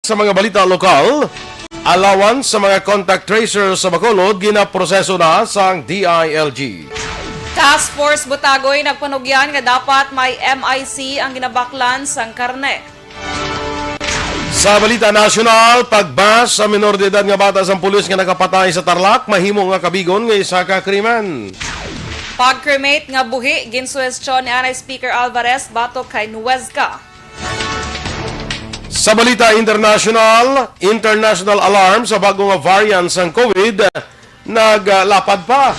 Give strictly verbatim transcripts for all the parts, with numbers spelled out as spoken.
Sa mga balita lokal, allowance sa mga contact tracer sa Bacolod ginaproseso na sang D I L G. Task Force Butagoy nagpanugyan nga dapat may M I C ang ginabaklan sang karne. Sa balita nasyonal, pag-bash sa minor de edad nga bata sang pulis nga nakapatay sa Tarlac mahimo nga kabigon nga isa ka krimen. Pag-cremate nga buhi, ginsuwestyon ni anay Speaker Alvarez batok kay Nuezca. Sa balita international, international alarm sa bago nga variant sang COVID naglapad pa.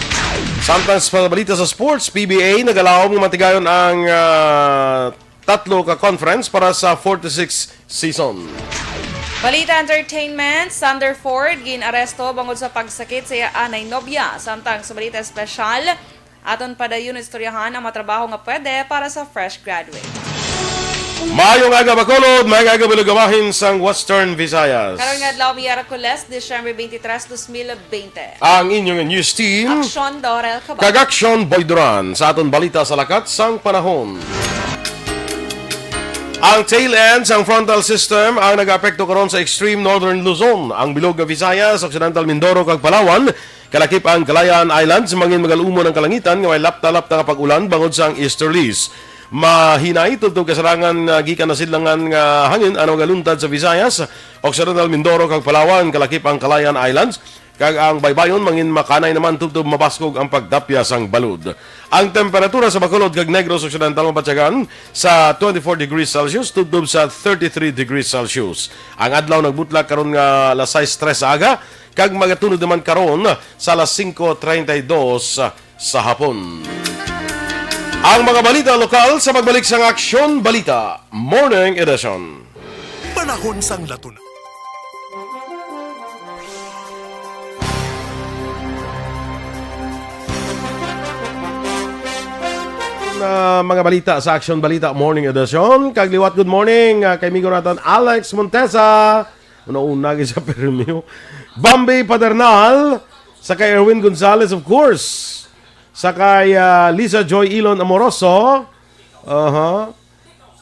Samtang sa balita sa sports, P B A nagalaom nga matigayon ang, ah, tatlo ka conference para sa forty-six season. Balita entertainment, Sander Ford gin-aresto bangod sa pagsakit sa iya anay nobya. Samtang sa balita espesyal, aton padayon istoryahan ang mga trabaho nga pwede para sa fresh graduate. Maayong aga, Bacolod, maayong aga, Bilog Amahin sang Western Visayas. Karon nga adlaw, Miyerkules, Disyembre twenty-three, twenty twenty. Ang inyong news team, Aksyon Dorel Cabal. Kag Aksyon Boy Duran sa aton balita sa lakat sang panahon. Ang tail end sang frontal system ang nag-apekto karon sa extreme northern Luzon, ang Bilog nga Visayas, Occidental Mindoro, kag Palawan, kalakip ang Kalayaan Islands, mangin magal-umon ang kalangitan nga may lapta-lapta nga pag-ulan bangod sang easterlies. Mahinay tubtob kasarangan nga gikan nasidlangan nga hangin ang magaluntad sa Visayas, Occidental Mindoro, kag Palawan, kalakip ang Kalayaan Islands, kag ang baybayon mangin makanay naman tubtob mabaskog ang pagdapya sang balod. Ang temperatura sa Bacolod kag Negros Occidental mabatyagan sa twenty-four degrees Celsius tubtob sa thirty-three degrees Celsius. Ang adlaw nagbutlak karon nga alas sais tres sa aga, kag magatunod naman karon sa alas singko treinta y dos sa hapon. Ang mga balita lokal sa pagbalik sang Aksyon Balita Morning Edition. Panahon sang latuna. Na mga balita sa Aksyon Balita Morning Edition. Kag liwat, good morning, ah, kay amigo naton Alex Montesa. Una-una, gid sa premyo. Bambi Padernal, sa kay Erwin Gonzalez, of course. Sa kay, ah, Lisa Joy Ilon Amoroso. Aha.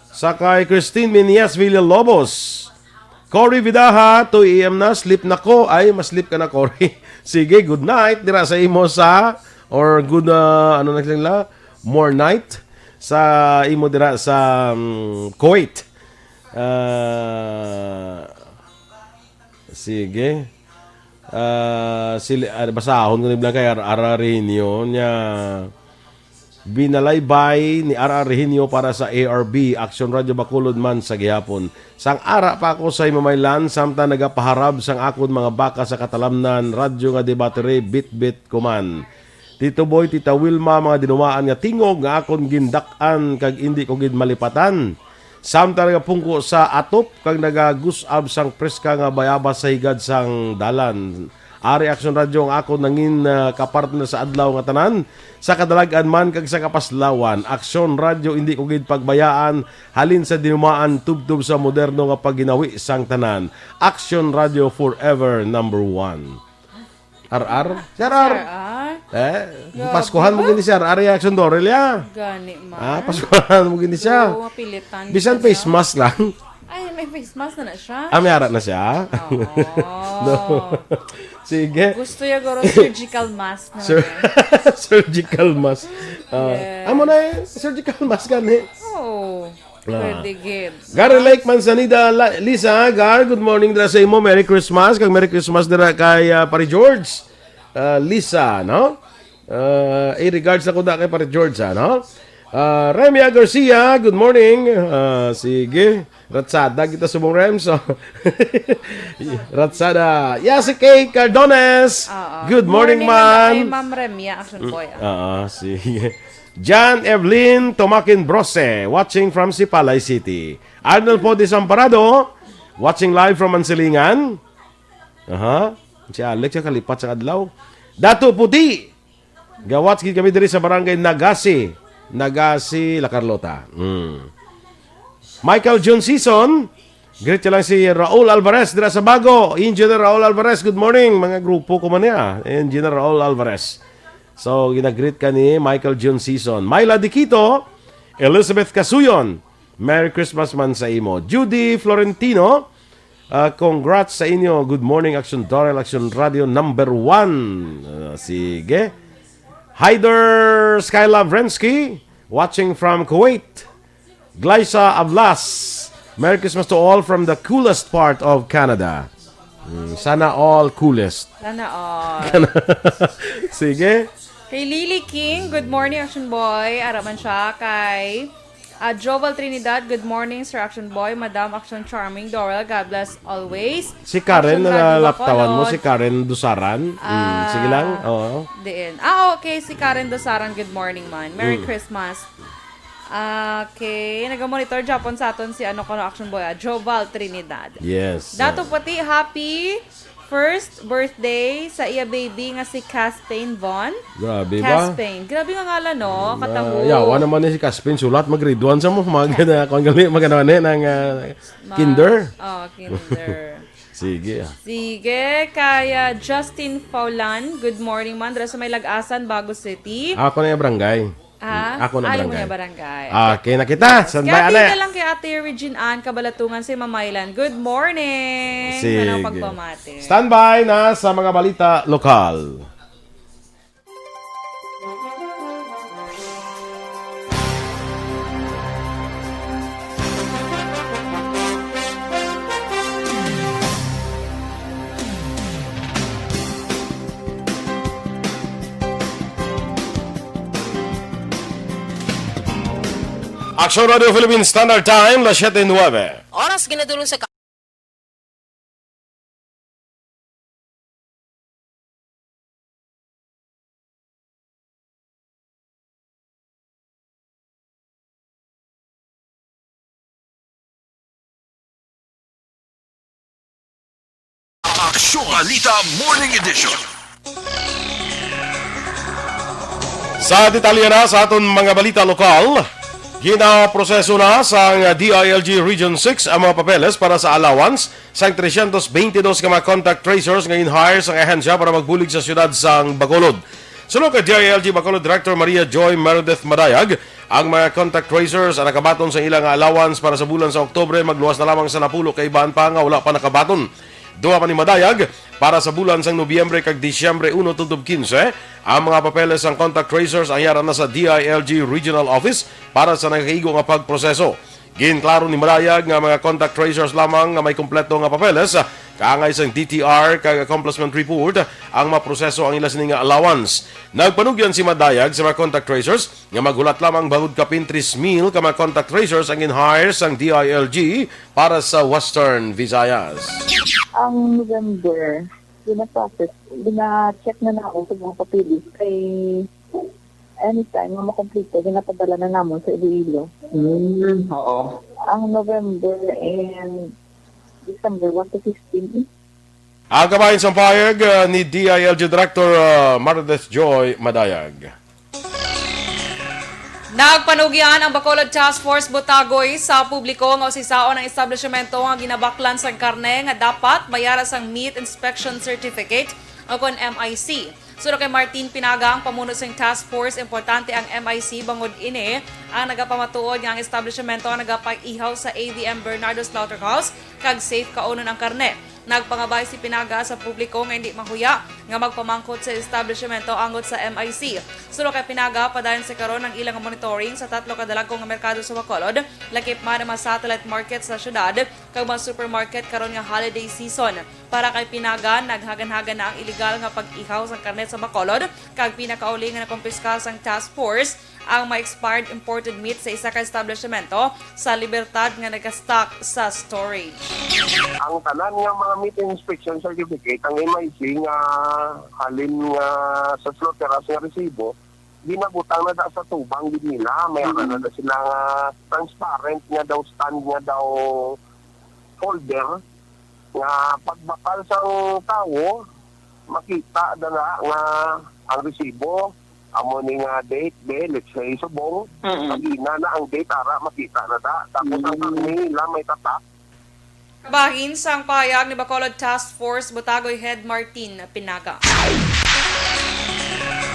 Sa kay Christine Minias Villalobos. Cory Vidaha, two A M na, sleep na ko. Ay, mas sleep ka na, Cory. Sige, good night dira sa imo sa, or good, ah, ano na sila? More night sa imo dira sa, mm, Kuwait. Ah, sige. Ah, sili-, ah, basahon ko ni Blanca, R R Regenio niya. Binalaybay ni R R Regenio para sa A R B, Aksyon Radyo Bacolod man sa gihapon. Sang ara pa ako sa Himamaylan, samtang nagapaharab sang akon mga baka sa katalamnan, radyo nga debatere, bitbit ko man. Tito Boy, Tita Wilma, mga dinumaan nga tingog nga akon gindak-an kag indi ko gid malipatan. Samtang nagapungko sa atop kag nagagus-ab sang preska nga bayabas sa higad sang dalan. Ari Aksyon Radyo ang akon nangin, ah, kapartner sa adlaw nga tanan, sa kadalag-an man kag sa kapaslawan. Aksyon Radyo, indi ko gid pagbayaan, halin sa dinumaan tubtob sa moderno nga pagginawi sang tanan. Aksyon Radyo forever number one. R R? Si R R. R R? Eh, Grabe paskuhan mo ba? Gini si R R, Reaction Dorel, ya. Gani man. Ah, paskuhan mo gini siya. Oo, mapilitan Bisan ka face niya. Mask lang. Ay, may face mask na na siya. Ah, may ara na siya? Oo. No. Sige. Gusto niya guro surgical mask na Sur- na. Surgical mask. Ah, Yes. Amo na eh. Surgical mask gani. Oo. Ah. Pwede gid. Gary Lake Manzanida, La- Lisa, Gar, good morning dira sa imo. Merry Christmas. Kag Merry Christmas dira kay, ah, Pare George. Ah, Lisa, no? Ah, in regards ako da kay Pare George, ah, no? Ah, Remia Garcia, good morning. Ah, sige. Ratsada kita subong, Rem. So, Ratsada. Yasi K Cardones. Oo. Good morning, Morning, man. Ay, Ma'am Remia, action boy, ah. Oo, sige. Jan Evelyn Tomakin Brose, watching from Sipalay City. Arnold po Desamparado, watching live from Mansilingan. Aha. Si Alex, yung kalipat sa adlaw. Dato Puti, gawats gid kami diri sa barangay Nagasi. Nagasi, La Carlota. Mm. Michael Jun Season, greet niya lang si Raul Alvarez dira sa Bago. Engineer Raul Alvarez, good morning. Mga grupo ko man niya. Engineer Raul Alvarez. So, ginagreet ka ni Michael Jun Season. Myla Diquito, Elizabeth Casuyon, Merry Christmas man sa imo. Judy Florentino, Ah, congrats sa inyo. Good morning, Action Daryl, Action Radio number one. Ah, sige. Hi there, Skyla Vrensky, watching from Kuwait. Glyza Ablas, Merry Christmas to all from the coolest part of Canada. Mm, sana all coolest. Sana all. Sige. Kay Lily King, good morning, Action Boy. Ara man siya kay, ah, Joval Trinidad, good morning, Sir Action Boy, Madam Action Charming, Doral, God bless always. Si Karen Action na Radio nalaptawan mo, Bacolod. Si Karen Dusaran. Mm, Ah, sige lang. Oo. Diin. Ah, okay, si Karen Dusaran, good morning man. Merry Mm. Christmas. Okay, nagamonitor gyapon sa aton si ano kono, Action Boy, ah, Joval Trinidad. Yes. Dato Puti, happy first birthday sa iya baby nga si Caspain Von. Grabe ba? Caspain. Grabe nga ngalan, no? Ah, Katawo. Yawa naman ni si Caspain. Sulat, mag-grade one sa mo. Mga gana, kung gali, magano ni, ng, ah, Ma-, kinder. Oh, kinder. Sige, ah. Sige, kaya Justin Faulan. Good morning, man. Dira sa may Lagasan, Bago City. Ako na yung barangay. Ah, ako na ay, barangay. Mo na barangay. Ah, okay na kita. Standby, Happy ane. Na lang kay Ate Regine Ann Kabalatungan sa Mamaylan. Good morning. Sige. Manang pagpamati. Standby na sa mga balita lokal. Action Radio Philippine Standard Time, las siete nueve. Oras ginadulong sa Aksyon Balita Morning Edition. Sa detalye na sa aton mga balita lokal, ginaproseso na sang D I L G Region six ang mga papeles para sa allowance sang trescientos veintidós ka mga contact tracers nga in-hire sang ahensya para magbulig sa siyudad sang Bacolod. Suno kay D I L G Bacolod Director Maria Joy Meredith Madayag, ang mga contact tracers ang nakabaton sa ila nga allowance para sa bulan sa Oktubre magluwas na lamang sa napulo ka iban pa nga wala pa nakabaton. Duha pa ni Madayag, para sa bulan sang Nobyembre kag Disyembre uno tubtob kinse, ang mga papeles sang contact tracers ang yara na sa D I L G Regional Office para sa nagakaigo nga pagproseso. Ginklaro ni Madayag nga mga contact tracers lamang nga may kompleto nga papeles, kaangay sang D T R kag accomplishment report, ang maproseso ang ila sini nga allowance. Nagpanugyan si Madayag sa mga contact tracers nga maghulat lamang bangod kapin tres mil ka mga contact tracers ang in-hire sang D I L G para sa Western Visayas. Ang November, gina-process, gina-check na namin sa mga papeles kay anytime nga makompleto, ginapadala na namon sa Iloilo. Mm, oo. Ang November and December one to fifteen. Ang kabahin sang pahayag, uh, ni D I L G Director, uh, Meredith Joy Madayag. Nagpanugyan ang Bacolod Task Force Botagoy sa publiko nga usisaon ang establishmento nga ginabaklan sang karne nga dapat mayara sang Meat Inspection Certificate o kon M I C. Suno kay Martin Pinaga, ang pamuno sing task force, importante ang M I C bangod ini ang nagapamatuod nga ang establishmento ang nagapaihaw sa A V M Bernardo Slaughterhouse kag safe kaunon ang karne. Nagpangabay si Pinaga sa publiko nga hindi mahuya nga magpamangkot sa establishmento angot sa M I C. Suno kay Pinaga, padayon sa karon ang ilang monitoring sa tatlo ka dalagko nga merkado sa Bacolod, lakip man ang mga satellite market sa syudad kag mga supermarket karon nga holiday season. Para kay Pinaga, naghaganhagan na ang iligal nga pag-ihaw sang karne sa Bacolod, kag pinakauli nga nakumpiskar sang task force ang mga expired imported meat sa isa ka establishmento sa Libertad nga nagastock sa storage. Ang tanan nga mga meat inspection certificate, ang M I C nga halin nga sa slaughterhouse nga resibo, ginabutang na da sa tubang gid nila. May ara na da sila nga transparent nga daw stand nga daw folder nga pagbakal sang tawo, makita da na nga ang resibo, amo ni nga date, be, let's say, subong, Mm-mm. Pag-ina na ang date, ara, makita na da. Tapos ang Mm. karne nila may tatak. Kabahin sang pahayag ni Bacolod Task Force Botagoy Head Martin Pinaga.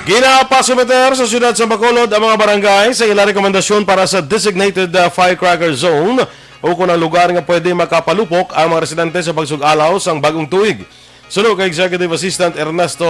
Ginapasumiter sa siyudad sa Bacolod ang mga barangay sa ila rekomendasyon para sa designated, uh, firecracker zone ukon ang lugar nga pwede makapalupok ang mga residente sa pagsug-alaw sang bag-ong tuig. Suno kay Executive Assistant Ernesto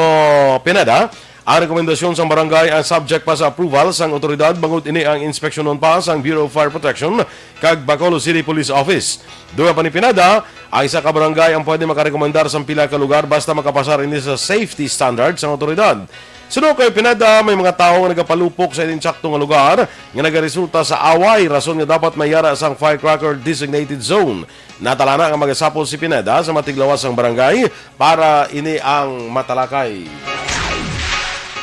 Pineda, ang rekomendasyon sang barangay ang subject pa sa approval sang otoridad, bangod ini ang inspeksyonon pa sang Bureau of Fire Protection kag Bacolod City Police Office. Dugang pa ni Pineda, ang isa ka barangay ang pwede makarekomendar sang pila ka lugar basta makapasar ini sa safety standard sang otoridad. Suno kay Pineda, may mga tawo nga nagapalupok sa insakto nga lugar nga nagaresulta sa away, rason nga dapat may yara sang firecracker designated zone. Natalana nga magasapol si Pineda sa matiglawas sang barangay para ini ang matalakay.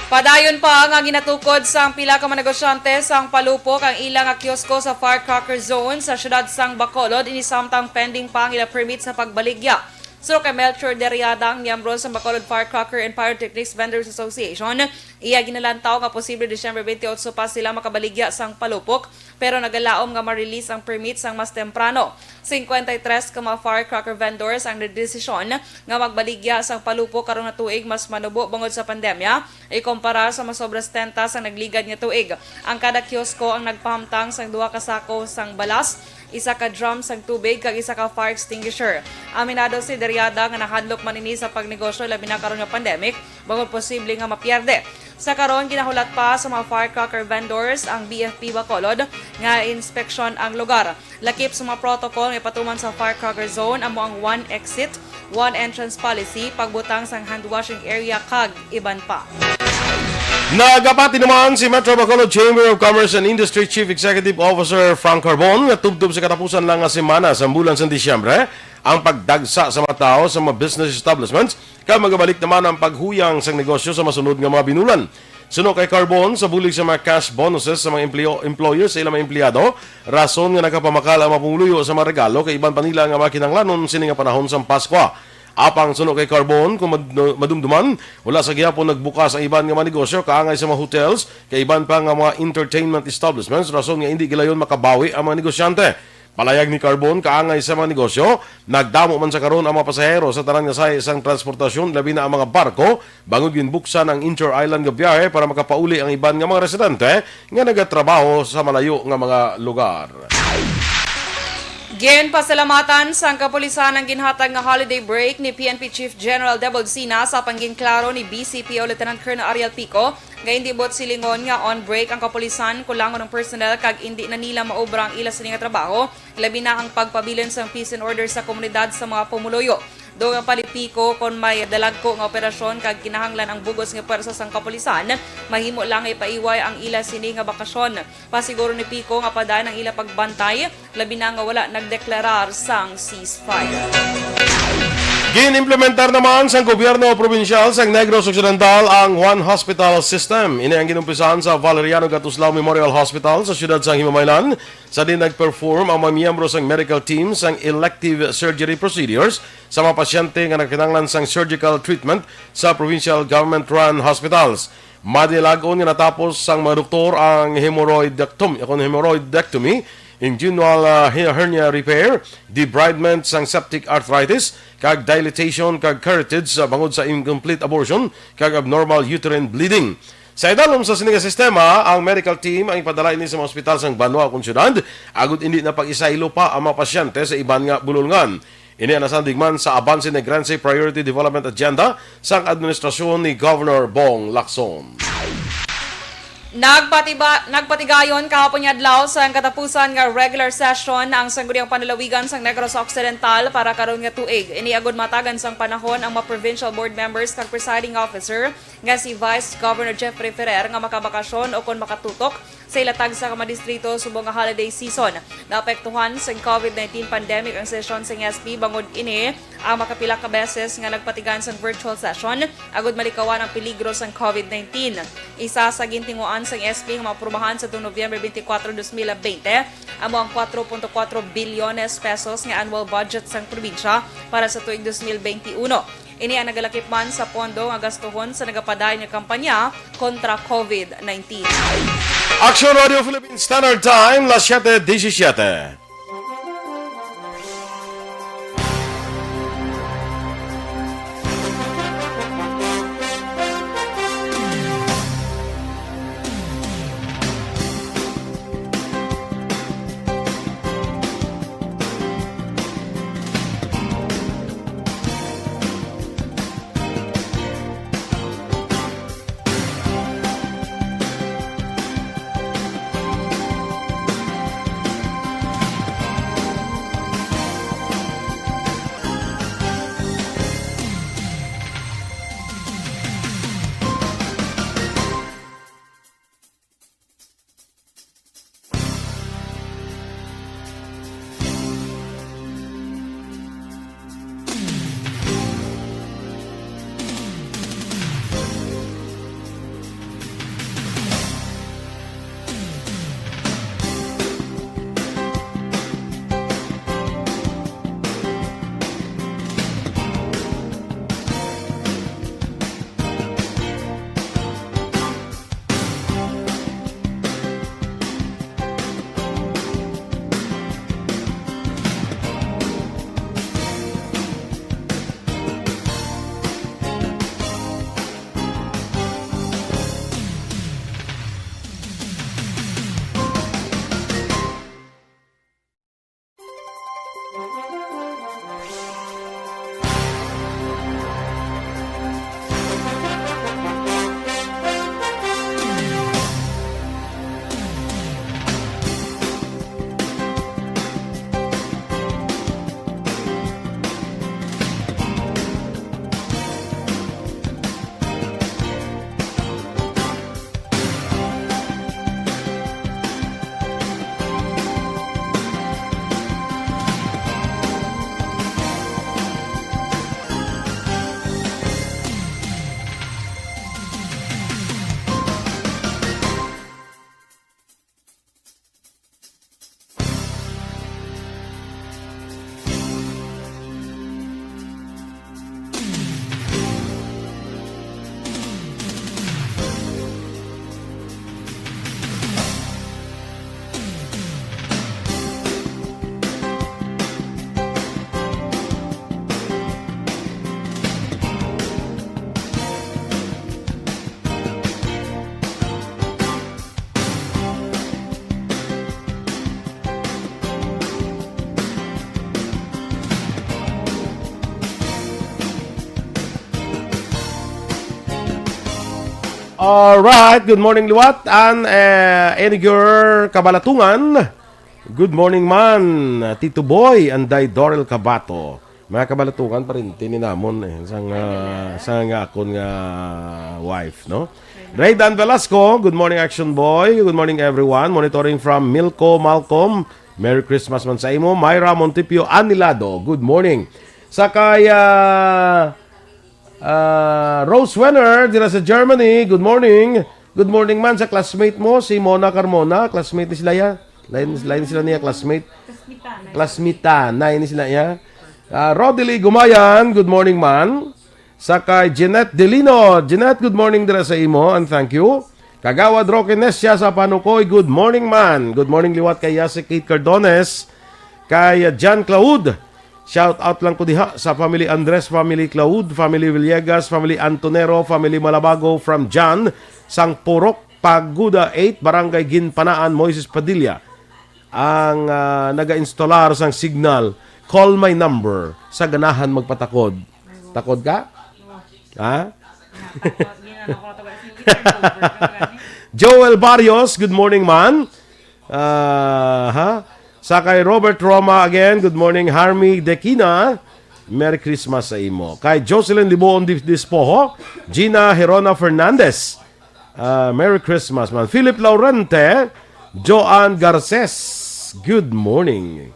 Padayon pa nga ginatukod sang pila ka mga negosyante sang palupok ang ila nga kiosko sa firecracker zone sa siyudad sang Bacolod, ini samtang pending pa ang ila permit sa pagbaligya. Suno kay Melchor Deriada, ang miyembro sa Bacolod Firecracker and Pyrotechnics Vendors Association, iya ginalantaw nga posible Disyembre twenty-eight pa sila makabaligya sang palupok, pero nagalaom nga ma-release ang permit sang mas temprano. Singkwenta y tres ka mga firecracker vendors ang nagdesisyon nga magbaligya sang palupok karon nga tuig mas manubo bangod sa pandemya, ikumpara sa masobra setenta sang nagligad nga tuig. Ang kada kiosko ang nagpahamtang sang duha ka sako sang balas, isa ka drum sang tubig, kag isa ka fire extinguisher. Aminado si Deriada nga nahadlok man ini sa pagnegosyo, labi na karon nga pandemic, bangod posible nga mapierde. Sa karon, ginahulat pa sa mga firecracker vendors ang B F P Bacolod nga inspeksyon ang lugar. Lakip sa mga protocol nga ipatuman sa firecracker zone amo ang one exit, one entrance policy, pagbutang sang hand washing area, kag iban pa. Nagapati naman si Metro Bacolod Chamber of Commerce and Industry Chief Executive Officer Frank Carbon nga tubtob sa katapusan lang nga semana sa bulan sa Disyembre ang pagdagsa sa mga tawo sa mga business establishments, kag magabalik naman ang paghuyang sang negosyo sa masunod nga mga binulan. Suno kay Carbon, sa bulig sa mga cash bonuses sa mga empleyo-, employer sa ilang mga empleyado, rason nga nakapamakal ang mga pumuluyo sa mga regalo kay iban pa nila nga mga kinahanglanon sini nga panahon sang Paskwa. Apang suno kay Carbon, kung mad-, madumduman, wala sa gihapon nagbukas ang iban nga mga negosyo kaangay sa mga hotels, kay iban pa nga mga entertainment establishments, rason nga indi gilayon makabawi ang mga negosyante. Palayag ni Carbon, kaangay sa mga negosyo, nagdamo man sa karon ang mga pasahero sa tanan nga sahi sang transportasyon, labi na ang mga barko, bangod ginbuksan ang inter-island nga biyahe para makapauli ang iban nga mga residente nga nagatrabaho sa malayo nga mga lugar. Ginpasalamatan sang kapulisan ang ginhatag nga holiday break ni P N P Chief General Debold Sina, sa pangginklaro ni B C P O Lieutenant Colonel Ariel Pico nga indi buot silingon nga on break ang kapulisan, kulangon ang personnel kag indi na nila maobra ang ila sini nga trabaho, labi na ang pagpabilin sang peace and order sa komunidad sa mga pumuluyo. Dugang pa ni Pico, kon may dalagko nga operasyon kag kinahanglan ang bug-os nga pwersa sang kapulisan, mahimo lang nga ipaiway ang ila sini nga bakasyon. Pasiguro ni Pico nga padayon ang ila pagbantay, labi na nga wala nagdeklarar sang ceasefire. Gin-implementar naman sang gobyerno probinsyal sang Negros Occidental ang One Hospital System. Ini ang ginumpisahan sa Valeriano Gattuslao Memorial Hospital sa siyudad sang Himamaylan, sa diin nag-perform ang mga miyembro sang medical team sang elective surgery procedures sa mga pasyente nga nagkinahanglan sang surgical treatment sa provincial government-run hospitals. Madilag-on nga natapos sang mga doktor ang hemorrhoidectomy, akon hemorrhoidectomy, inguinal, ah, hernia repair, debridement sang septic arthritis, kag dilatation kag curettage sa bangod sa incomplete abortion kag abnormal uterine bleeding. Sa idalom sa sini nga sistema, ang medical team ang ipadala ini sa mga ospital sang banwa ukon syudad, agud indi na pag-isaylo pa ang mga pasyente sa iban nga bulolngan. Ini ang nasandig man sa Avance Negrense Priority Development Agenda sang administrasyon ni Governor Bong Lacson. Nagpatiba-, nagpatigayon kahapon nga adlaw sa katapusan nga regular session ang Sangguniang Panlalawigan sang Negros Occidental para karon nga tuig. Ini agud matagan sang panahon ang mga provincial board members kag presiding officer nga si Vice Governor Jeffrey Ferrer nga makabakasyon o kon makatutok sa ila tagsa ka mga distrito subong nga holiday season. Naapektuhan sang COVID nineteen pandemic ang sesyon sang S P, bangod ini ang makapila ka beses nga nagpatigayon sang virtual session agud malikawan ang peligro sang COVID nineteen. Isa sa gintinguan sang S P nga maaprubahan sa Nobyembre twenty-four, twenty twenty amo ang four point four bilyones pesos nga annual budget sang probinsya para sa tuig twenty twenty-one. Ini ang nagalakip man sa pondo nga gastuhon sa nagapadayon nga kampanya kontra COVID nineteen. Action Radio Philippines Standard Time, las siete diecisiete. All right, good morning, liwat, and, eh, in your kabalatungan. Good morning man, Tito Boy, and Day Dorel Cabato. Mga kabalatungan, parinti ni namon, eh, sang, ah, sang akon nga wife, no? Raydan Velasco, good morning, Action Boy. Good morning, everyone. Monitoring from Milko Malcolm. Merry Christmas man sa imo. Myra Montipio Anilado, good morning. Sa kay, ah, ah, Rose Wenner, dira sa Germany, good morning. Good morning man sa classmate mo, si Mona Carmona. Classmate ni sila ya. Lain, lain sila niya, classmate. Classmate na, ini sila ya. Ah, Rodely Gumayan, good morning man. Sa kay Jeanette Delino. Jeanette, good morning dira sa imo, and thank you. Kagawad Roque Nesia sa Panukoy, good morning man. Good morning liwat kay Yasi Kate Cardones, kay, uh, John Claude. Shout out lang ko diha sa family Andres, family Claude, family Villegas, family Antonero, family Malabago, from John, sang Purok Pagoda eight, Barangay Ginpanaan, Moises Padilla, ang, ah, naga-instalar sang signal. Call my number sa ganahan magpatakod. Takod ka? Ha? Joel Barrios, good morning man. Ah, ha? Sa kay Robert Roma again, good morning. Harmy Dekina, Merry Christmas sa imo. Kay Jocelyn Liboon Di-, Dispoho, Gina Herona Fernandez, ah, Merry Christmas man. Philip Laurente, Joan Garces, good morning.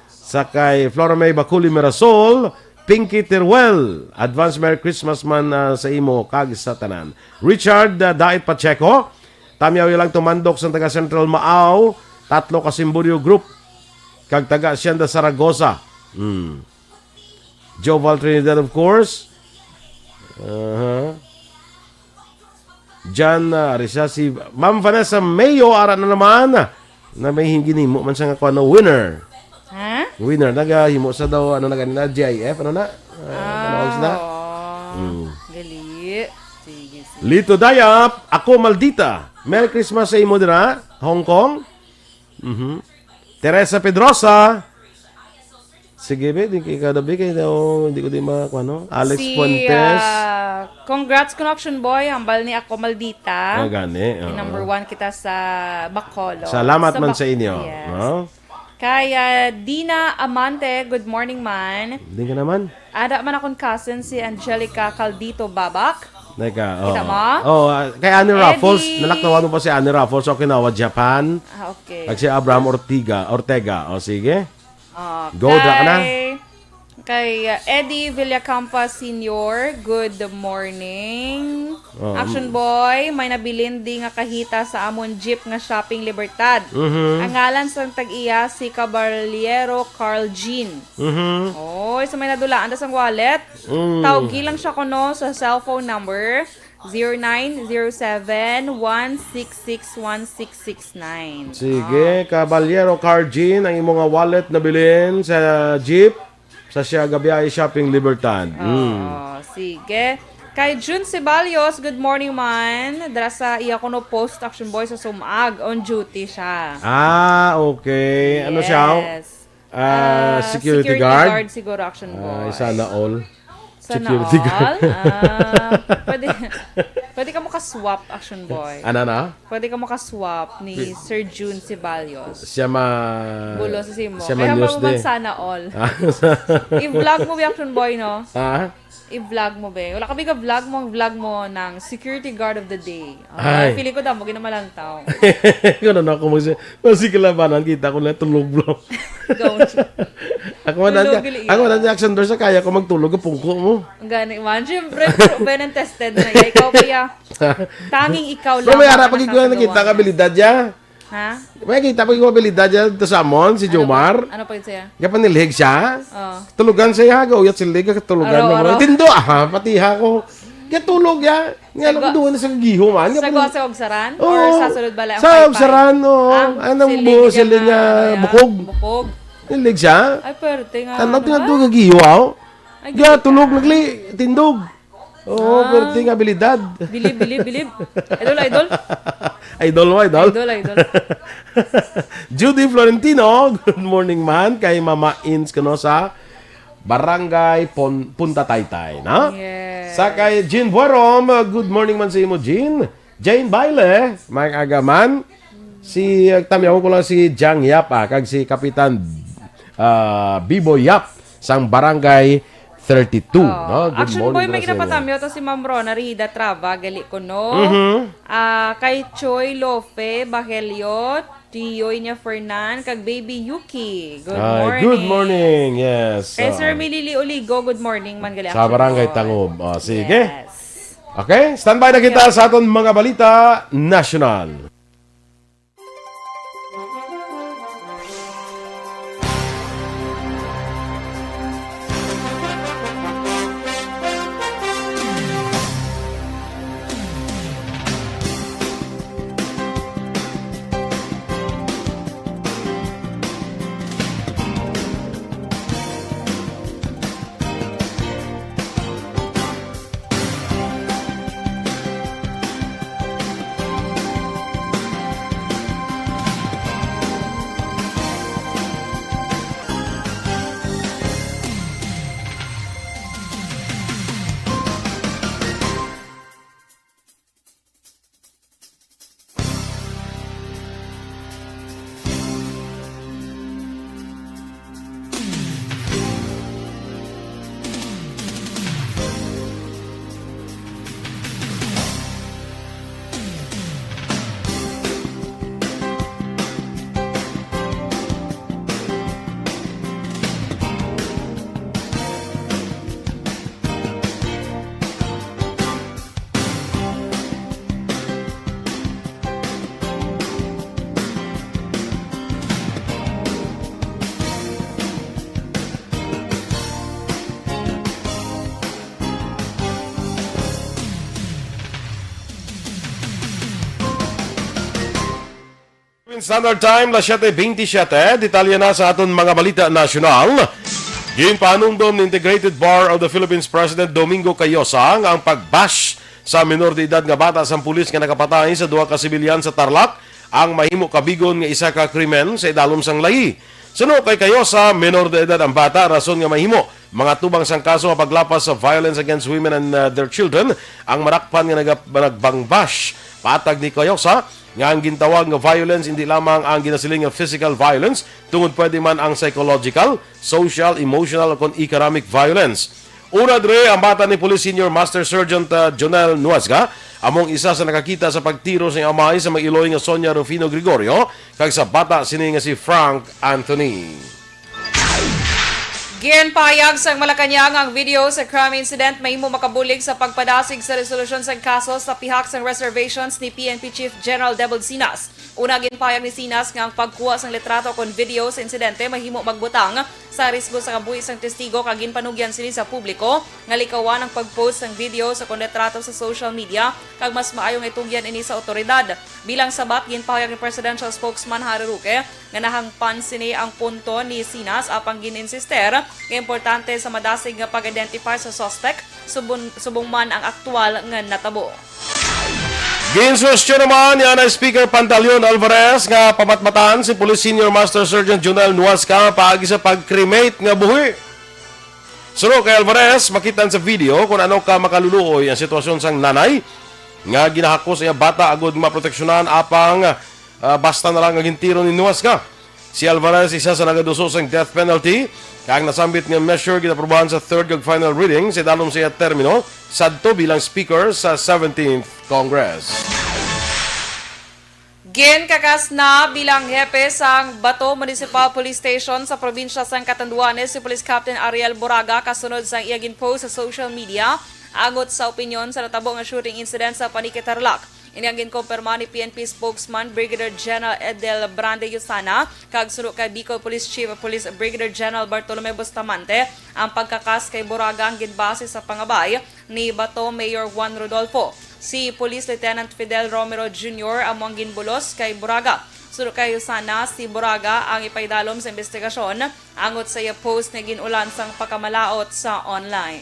Sa kay Flora May Baculi Mirasol, Pinky Teruel, advance Merry Christmas man, ah, sa imo kag sa tanan. Richard, ah, Dait Pacheco, tamyaw lang tumandok sa taga Central Maaw, tatlo ka Simburio Group, kag taga Hacienda Zaragoza. Hmm. Joval Trinidad, of course. Aha. Jan, ah, ari siya, si Ma'am Vanessa Mayo, ara na naman. Na may hin-, ginhimo man siya nga kuwan, no, winner. Ha? Winner, nagahimo sa daw, ano na ganina, G I F, ano na? Ah, Ah, ano na? Oo. Mm. Gali. Sige, sige. Lito Dayap, ako maldita. Merry Christmas sa imo dira, Hong Kong. Mhm. Teresa Pedrosa. Sige, be, di kay kada, be, kay daw, hindi ko di ma-, ano, Alex Si, Fuentes. Ah, congrats, Connection Boy. Hambal ni Ako Maldita. Ah, gani, oo. Number one kita sa Bacolod. Salamat Sa man Bac-, sa inyo, yes. No? Kay, ah, Dina Amante, good morning, man. Hindi ka naman. Ada man akong cousin, si Angelica Caldito Babak. Teka, Kita oo. mo? Oh, ah, kay Annie Eddie. Raffles, nalaktawan mo pa si Annie Raffles, Okinawa, Japan. Ah, okay. Kag si Abraham Ortega, Ortega. O, sige. Ah, Go, dra ka na. kay, kay, uh, Eddie Villacampa Senior, good morning. Oh, Action mm. Boy, may nabilin di nga kahita sa amon jeep nga Shopping Libertad. Mhm. Ang ngalan sang tag-iya si Caballero Carl Jean. Mhm. Oy, so may nadulaan ta sang wallet. Mm. Tawgi lang siya kuno sa cellphone number zero nine zero seven one six six one six six nine. Sige, Ah. Caballero Carl Jean, ang imo nga wallet nabilin sa jeep sa siya gabiyahe Shopping Libertad. Mm. Oh, sige. Kay June Ceballos, good morning, man. Dra sa iya kuno post, Action Boy, sa Sumag. On duty siya. Ah, okay. Ano siya? Yes. Ah, Ah, security security guard? guard siguro, Action Ay, Boy. sana all. Sana Security all? guard. Ah, pwede, pwede ka mo ka-swap, Action Boy. Ano na? Pwede ka mo ka-swap ni Pi- Sir June Ceballos. Siya ma-, Bulo sa simo. siya Kaya ma-news mo man day. sana all. Ah, sa- I-vlog mo, Action Boy, no? Ha? I-vlog mo, be. Wala ka, be, ka-vlog mo, ang vlog mo ng security guard of the day. Ah, Ay. feeling ko, damo, ginamalantaw. Kung ano ako, mag-, mas kalabanan, kita ko na tulog, bro. Gawin siya. Ako man, Tulog, dati, gali, ako man, iya. dati, Action Door, sa kaya ko magtulog, ang pungko mo. Ang gani man. Siyempre, proven and tested na. Iya, ikaw, kuya. Tanging ikaw Bro, lang may ang harap pag ikaw nakakagawa nakita ka, niya. abilidad niya. Ha? May kita pag ikaw abilidad niya, ito sa amon, si Ano Jomar. pa? Ano pa yun siya? Kaya panilhig siya. Oh. Tulugan siya, gaw, yat silig, katulugan Araw, mo. araw. Tindo, ah, patiha ko. Kaya tulog, ya. Nga, Sa alam ko, gwa- doon na sa kagiho, man. Sa Nga, gwa sa Ogsaran? Oo. Or sa sulod balay ang Sa paypay? Ogsaran, oo. Ah, Anong silig buho, siya silig nga, nga, ano, ya? bukog. Bukog. Nilig siya. Ay, pwerte nga, Tanaw, ano, tingnan ha? doon, kagiho, aw. Ay, Kaya gid. tulog, nagli, tindog. Oo, Ah. pwerte nga, abilidad. Bilib, bilib, bilib. Idol, idol. Idol mo, idol? Idol, idol. Judy Florentino, good morning, man. Kay Mama Ins, kuno, sa Barangay Pon-, Punta Taytay, no? Yes. Sa kay Jean Buerom, uh, good morning man sa imo, Jean. Jane Baile, may agaman. Si, uh, tamiyaw ko lang si Jang Yap, ah, kag si Kapitan, ah, Bibo Yap sang Barangay thirty-two, Oh, no? Good Action morning Boy, may sa inyo. Ginapatamyo to si Ma'am Rona Rida Trava, gali ko, no? Mhm. Ah, kay Choi Lofe Bahelio, Tioy niya Fernan, kag Baby Yuki. Good Ay, morning. Good morning. Yes. Kay Oh. Sir Milili Oligo, good morning man gali, Sa Action Barangay Boy. Tangub. Oh, sige. Yes. Okay, standby na kita Yes. sa aton mga balita nasyonal. Standard Time, las siete veintisiete. Detalye na sa aton mga balita nasyonal. Ginpahanumdom ni Integrated Bar of the Philippines President Domingo Cayosa nga ang pag-bash sa minor de edad nga bata sang pulis nga nakapatay sa duha ka sibilyan sa Tarlac ang mahimo kabigon nga isa ka krimen sa idalom sang lahi. Suno kay Cayosa, minor de edad ang bata, rason nga mahimo mga tubang sang kaso nga paglapas sa violence against women and, uh, their children ang madakpan nga nagap-, nagbang-bash. Patag ni Cayosa nga ang gintawag nga violence indi lamang ang ginasiling nga physical violence, tungod pwede man ang psychological, social, emotional, o kon economic violence. Una diri ang bata ni Police Senior Master Sergeant, uh, Jonel Nuasga, among isa sa nakakita sa pagtiro sa iyang amay sa mag-iloy nga Sonia Rufino Gregorio kag sa bata sini nga si Frank Anthony. Ginpahayag sang Malacañang ang video sa crime incident mahimo makabulig sa pagpadasig sa resolusyon sang kaso sa pihak sang reservations ni P N P Chief General Debold Sinas. Una, ginpahayag ni Sinas nga ang pagkuha sang litrato kon video sa insidente mahimo magbutang sa risgo sa kabuhi sang testigo kag ginpanugyan sini sa publiko nga likawan ang pag-post sang video sa kon litrato sa social media kag mas maayo nga itugyan ini sa awtoridad. Bilang sabat, ginpahayag ni Presidential Spokesman Harry Roque nga nahangpan sini ang punto ni Sinas, apang gin-insister nga importante sa madasig nga pag-identify sa suspect, subon-, subong man ang aktual nga natabo. Ginsuwestiyon naman ni Anay Speaker Pantaleon Alvarez nga pamatmatan si Police Senior Master Sergeant Junel Nuasca paagi sa pag-cremate nga buhi. Suno kay Alvarez, makit-an sa video kung ano ka makaluluoy ang sitwasyon sang nanay nga ginahakos iya bata agud maproteksyonan, apang, ah, basta na lang ang gintiro ni Nuasca. Si Alvarez isa sa nagaduso sang death penalty, kag nasambit nga measure ginaprubahan sa third kag final reading sa idalom sa iya termino sadto bilang Speaker sa seventeenth Congress. Ginkakas na bilang hepe sang Bato Municipal Police Station sa probinsya sang Catanduanes si Police Captain Ariel Boraga kasunod sang iya gin-post sa social media angot sa opinyon sa natabo nga shooting incident sa Panique, Tarlac. Ini ang ginkumpirma ni P N P spokesman Brigadier General Edel Brande Yusana, kag suno kay Bicol Police Chief Police Brigadier General Bartolome Bustamante, ang pagkakas kay Boraga ang ginbase sa pangabay ni Bato Mayor Juan Rodolfo. Si Police Lieutenant Fidel Romero Junior amo ang ginbulos kay Boraga. Suno kay Yusana, si Boraga ang ipaidalom sa investigasyon angot sa iya post nga gin-ulan sang pagkamalaot sa online.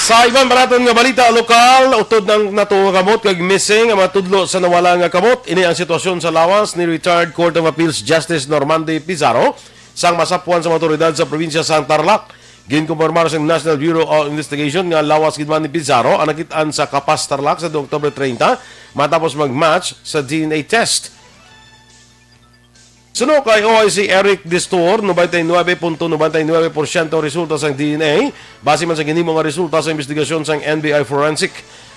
Sa iban pa naton nga balita lokal, utod nang nato nga kamot kag missing ang mga tudlo sa nawala nga kamot. Ini ang sitwasyon sa lawas ni retired Court of Appeals Justice Normandi Pizarro sang masapwan sa mga awtoridad sa probinsya sang Tarlac. Ginkumpirmar sang National Bureau of Investigation nga lawas gid man ni Pizarro ang nakit-an sa Capas, Tarlac sa Oktubre treinta matapos mag-match sa D N A test. Suno kay O I C Eric Distor, nobenta y nuebe punto nobenta y nuebe porsyento resulta sang D N A, base man sa ginhimo nga resulta sa investigasyon sang N B I Forensic.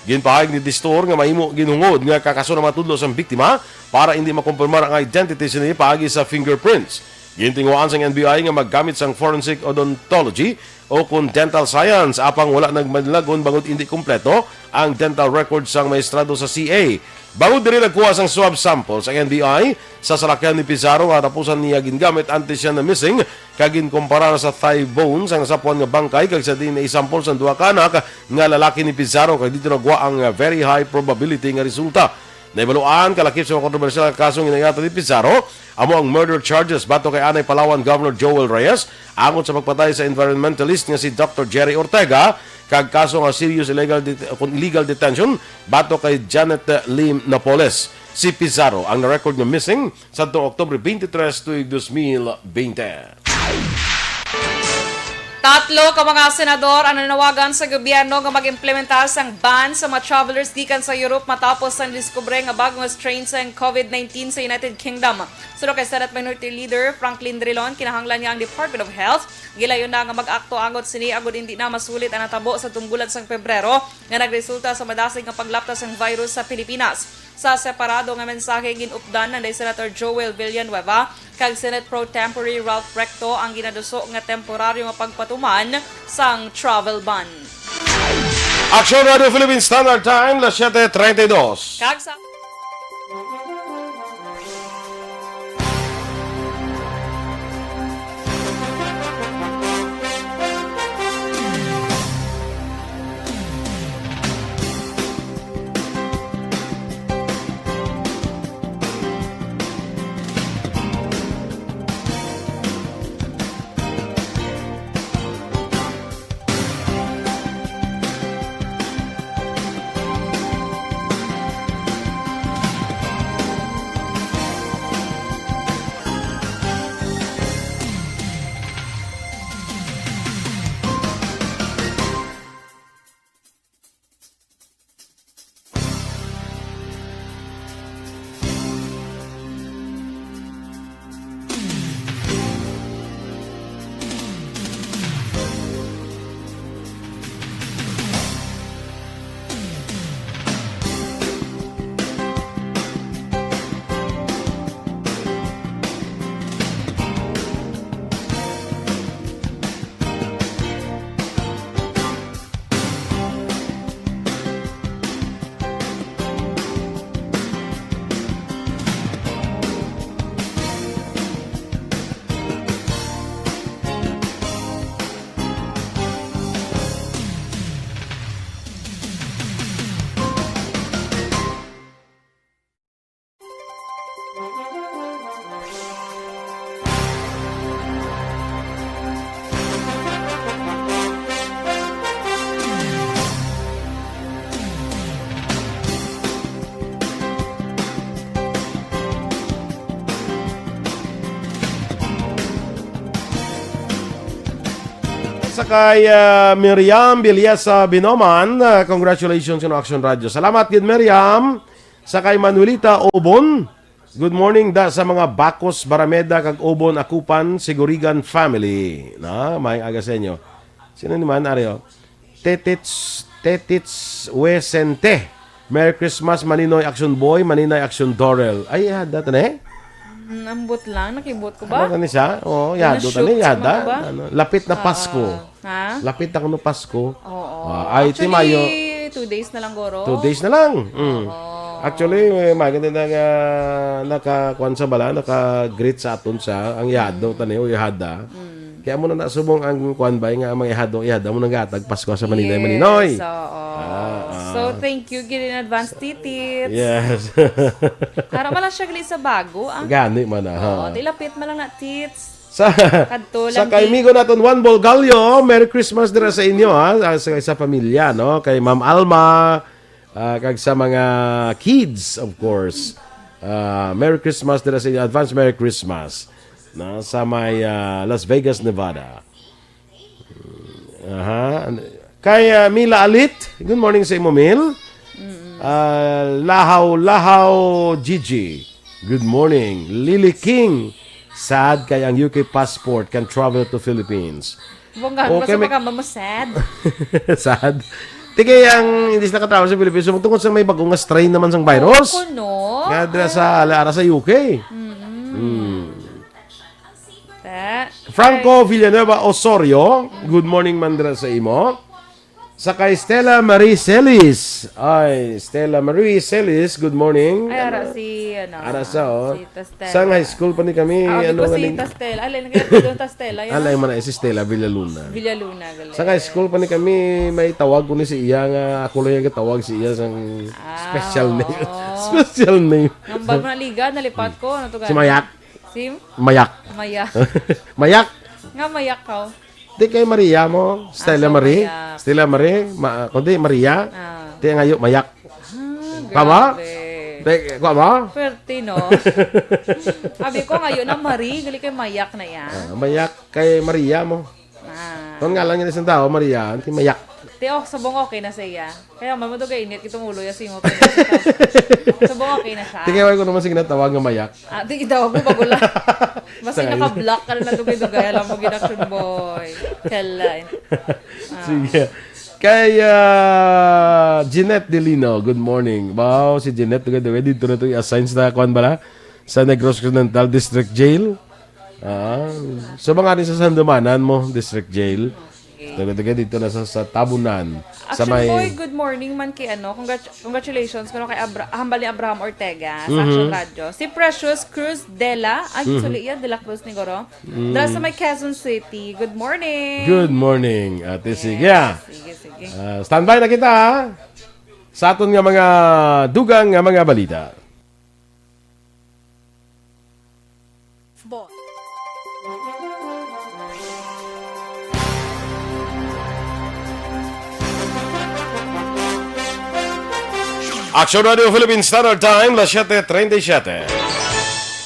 Ginpahayag ni Distor nga mahimo ginhungod nga kakaso na matudlo sang biktima para hindi makumpirmar ang identity sini paagi sa fingerprints. Gintinguhaan sang N B I nga maggamit sang forensic odontology o kon dental science, apang wala nagmadlagon bangod indi kompleto ang dental record sang maestrado sa C A. Bangod diri nagkuha sang swab sample sang N B I sa salakyan ni Pizarro nga katapusan niya gingamit antes siya na-missing, kag ginkumpara sa thigh bone sang sapuan nga bangkay kag sa D N A sample sang duha ka anak nga lalaki ni Pizarro, kag dito nagwa ang, uh, very high probability nga resulta. Nahibaluan, kalakip sa mga kontrobersyal nga kasong ginaingatan ni Pizarro, amo ang murder charges batok kay anay Palawan Governor Joel Reyes, angot sa pagpatay sa environmentalist nga si Doctor Jerry Ortega, kag kaso nga serious illegal det-, kun illegal detention batok kay Janet Lim Napoles. Si Pizarro ang na-record nga missing sadto Oktubre twenty-three tuig dos mil bente. Tatlo ka mga senador ang nanawagan sa gobyerno nga mag-implementa sang ban sa mga travelers gikan sa Europe matapos sang diskubre nga bago nga strain sang COVID nineteen sa United Kingdom. Suno kay Senate Minority Leader Franklin Drilon, kinahanglan nga ang Department of Health gilayon na nga mag-akto angot sini agud hindi na masulit ang natabo sa tunggulan sang Pebrero nga nagresulta sa madasig nga paglapta sang virus sa Pilipinas. Sa separado nga mensahe, gin-updan ni Senator Joel Villanueva kag Senate Pro Tempore Ralph Recto ang ginaduso nga temporaryo nga pagpatuman sang travel ban. Action Radio Philippine Standard Time, las siete treinta y dos. Kag sa Sa kay, ah, Miriam Biliasa Binoman, ah, congratulations sa Action Radio. Salamat gid, Miriam. Sa kay Manuelita Obon, good morning da sa mga Bacos, Barameda, kag Obon, Akupan, Sigurigan family. Na, may aga sa inyo. Sino ni man, Ario? Tetits, Tetits Wesente. Merry Christmas, Maninoy Action Boy, Maninay Action Dorel. Ay, ihada ta ni? Mm, ambot lang, nakibot ko ba? Ano ni siya? Oo, Ano, ihado ta ni, shoot sa ihada. Mga ba? Ano, lapit na Ah, Pasko. Ha? Lapit na kuno Pasko. Oo. Ah, ay, Actually, timayo. Two days na lang, guro. Two days na lang. Mm. Oo. Actually, may maganda na nga nakakuan sa bala, naka-greet sa aton sa ang ihado Mm. ta ni, o ihada. Mm. Kaya mo na nasubong ang kuan ba nga ang mga ihado, ihado mo nanggatag Pasko sa Maninay Yes, Maninoy. Oo. Ah, ah. So, thank you gid in advance, Titits. Yes. Para wala siya gali sa bago, ah. Gani man na, ha. Oo, tilapit man lang na, Tits. Sa, Kadto sa lang, kay Tits. Amigo naton Juan Bolgallo, Merry Christmas dira sa inyo, ha, sa, sa, sa pamilya, no? Kay Ma'am Alma, ah, kag sa mga kids, of course. Ah, Merry Christmas dira sa inyo. Advance Merry Christmas. Na, sa may, ah, Las Vegas, Nevada. Aha. An-, kay, ah, Mila Alit, good morning sa imo, Mil. Ah, Lahaw Lahaw Gigi, good morning. Lily King, sad kay ang U K passport can travel to Philippines. Bongga, Okay, basta may- makamba mo sad. Sad. Tigay ang hindi sila ka-travel sa Philippines. So, tungkol sa may bagong nga strain naman sang virus. Kuno? Nga dira sa, ara sa U K. Mm. Ta. Franco Villanueva Osorio, good morning man dira sa imo. Sa kay Stella Marie Celis. Ay, Stella Marie Celis, good morning. Ay, ara si, ano, Ara sa, oh. si Tastella. Sang high school pa ni kami, Ah, ano, because si ganing- Tastella. Alin, kaya doon Tastella, yan. Alay man na si Stella Villaluna. Villaluna, gali. Sang high school pa ni kami, may tawag ko ni si iya nga, ako lang yung tawag si iya sang Ah, special name. oo. Special name. Ang bago na liga, nalipat ko. Ano to, Si gani? Mayak. Si Mayak. Mayak. Mayak. Nga Mayak ka, oh. Di kay Maria mo, Stella Ah, so Marie. Mayak. Stella Marie, ma-, kundi Maria. Ah. Di ngayo, Mayak. Ah, Tama? grabe. Di, kuha mo? Pwerte, no? Abi ko ngayo na Marie, gali kay Mayak na yan. Ah, Mayak kay Maria mo. Ah. Kung nga lang yun isang tao, Maria, anti Mayak. Te, oh, subong okay na sa iya. Kaya man mo to kainit itong ulo ya si mo. Subong okay na siya. Tingnan ko naman sige na tawag nga Mayak. Ah, di, itawag mo, bago lang. Basta Sa ngayon. naka-block ka na dugay-dugay, alam mo, gid, Action Boy. Kala, eh. Ah. Sige. Kay, ah, Jeanette Delino, good morning. Wow, si Jeanette, dugay-dugay, dito na ito i-assign sa, kuwan bala? Sa Negros Occidental District Jail. Ah, so, mga rin sa Sandumanan mo, District Jail. Dugay-dugay, dito na sa, sa Tabunan. Sa Action may Boy, good morning man kay, ano, congrat-, congratulations kuno kay Abra-, hambal ni Abraham Ortega sa Mhm. Action Radio. Si Precious Cruz Dela, ay, Mhm. suli iya, Dela Cruz ni Goro. Mm. Dala sa may Quezon City. Good morning. Good morning, Ate Yes, Sigya. sige, sige. Ah, standby na kita, ha? Sa aton nga mga dugang nga mga balita. Boy. Action Radio Philippine Standard Time, las siete treinta y siete.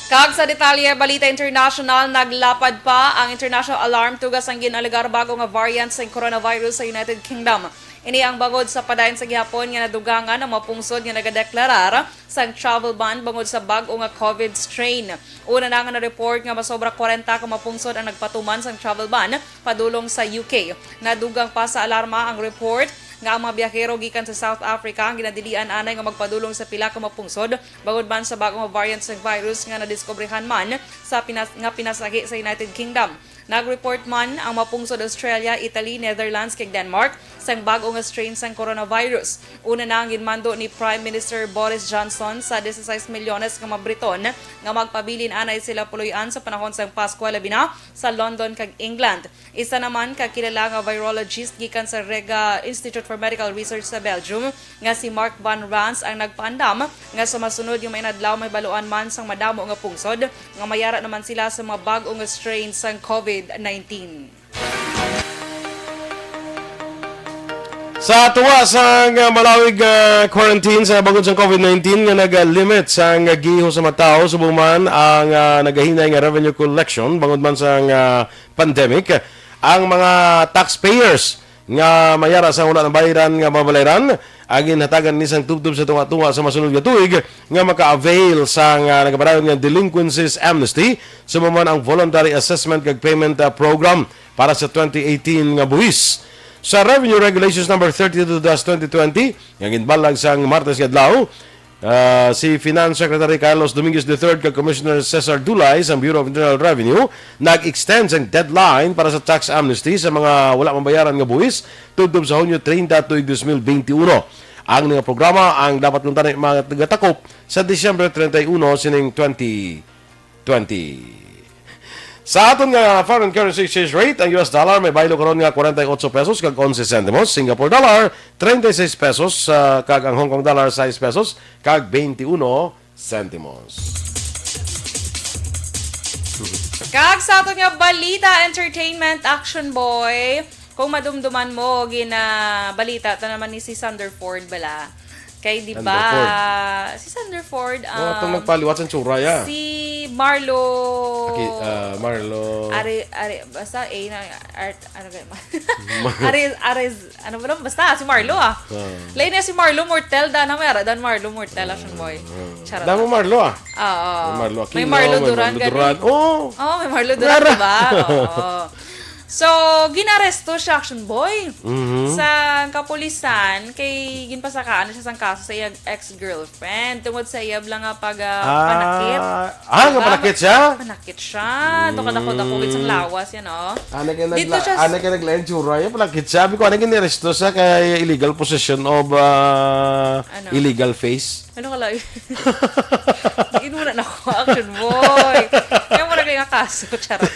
Kag sa detalye, balita international, naglapad pa ang international alarm tuga sang gin-alegar bago nga variant sang coronavirus sa United Kingdom. Ini ang bangod sa padayon sa gihapon nga nadugangan ang mga pungsod nga nagadeklarar sang travel ban bangod sa bag-o nga COVID strain. Una na nga na-report nga masobra kwarenta ka mga pungsod ang nagpatuman sang travel ban padulong sa U K. Nadugang pa sa alarma ang report nga ang mga biyahero gikan sa South Africa ang ginadilian anay nga magpadulong sa pila ka mga pungsod bangod man sa bag-o nga variant sang virus nga nadiskubrihan man sa pinas-, nga pinasahi sa United Kingdom. Nag-report man ang mga pungsod Australia, Italy, Netherlands, kag Denmark sang bag-o nga strain sang coronavirus. Una na ang ginmando ni Prime Minister Boris Johnson sa dieciséis milyones nga mga Briton nga magpabilin anay sila puloy-an sa panahon sang Pasko, labi na sa London kag England. Isa naman ka kilala nga virologist gikan sa Rega Institute for Medical Research sa Belgium nga si Mark van Rans ang nagpaandam nga sa masunod nga mga inadlaw mahibaluan man sang madamo nga pungsod nga mayara naman sila sa mga bag-o nga strain sang COVID nineteen. Sa tuwa sang, ah, malawig, ah, quarantine sa bangod sang COVID nineteen nga nag-limit sang giho sa mga tawo, subong man ang, ah, nagahinay nga revenue collection bangod man sang, ah, pandemic, ang mga taxpayers nga mayara sa wala nabayran nga mabalayran, ang ginhatagan ni sang tubtob sa tunga-tunga sa masunod nga tuig nga maka-avail sang, ah, nagapadayon nga delinquencies amnesty, subong man ang voluntary assessment kag payment, ah, program para sa twenty eighteen nga buhis. Sa Revenue Regulations Number thirty-two dash twenty twenty, nga ginbalag sang Martes nga adlaw, ah, si Finance Secretary Carlos Dominguez the third kag Commissioner Cesar Dulay sang Bureau of Internal Revenue nag-extend sang deadline para sa tax amnesty sa mga wala mabayaran nga buhis tubtob sa Hunyo treinta tuig dos mil benti uno. Ang mga programa ang dapat kuntani magatakop sa Disyembre treinta y uno sining twenty twenty. Sa aton nga foreign currency exchange rate, ang U S dollar may baylo karon nga kwarenta y ocho pesos kag onse sentimos, Singapore dollar treinta y seis pesos, ah, kag ang Hong Kong dollar sais pesos kag benti uno sentimos. Kag sa aton nga balita, entertainment, Action Boy, kung madumduman mo, ginabalita ta naman ni si Sandra Ford bala. Kay di ba, Sandra Ford. Si Sandra Ford, Oh, atong um, nagpaliwat sa tsura, ya. Si Marlo. Aki, ah, Marlo. Are, are, basta A na, art, ano kayo, Ma-, Are, Are, ano ba lang? Basta, si Marlo, ah. Ah. Lain na si Marlo Mortel, dana may ara, dan Marlo Mortel, Action Boy. Ah. Charot Damo lang. Marlo, ah. Oo. May Marlo May Aquino, Marlo may Duran, Marlo gani. Duran. Oh. Oh, may Marlo Duran, Nara. di ba? Oo. So, ginaresto siya, Action Boy, Mhm. sa kapulisan, kay ginpasakaan siya sang kaso sa iyang ex-girlfriend tungod sa iya lang nga pag, ah, Ah, panakit. ah, Diba? Panakit siya? Panakit siya. Ito ka dako-dako gid sang Mm. lawas yan, oh. Ano kaya Dito nagla-, siya s- ano kaya naglain tsura? Yung panakit siya. Sabi ko, ano ginaresto siya kay illegal possession of, ah, Ano? illegal face? Ano ka layo? Inuna na ko, Action Boy. Kaya mo naglain nga kaso, charot.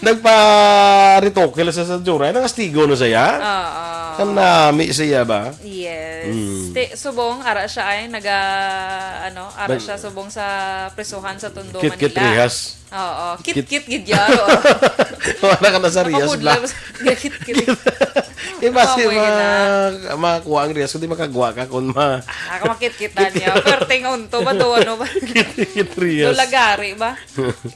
Nagpa-retoke lang sa Santura. Nakastigo na siya? Oo. Kanami siya ba? Yes. Mm. Ti-, subong, ara siya ay naga, ano, ara Nag- siya subong sa prisuhan sa Tondo, Kit-kit Manila. Rehas. Oo. Kit-, Kit-kit gid yan, oo. Wala ka na sa Rehas, Nakabudlay bla. mo sa kit-kit. Kit-, Eh, basi Kapoy ma-, na. makakuha ang Rehas, kundi makagwa ka kung ma- Ah, kamakit-kitan niya. Perting unto ba to, ano ba? Kit-kit Rehas. Lola Gary ba?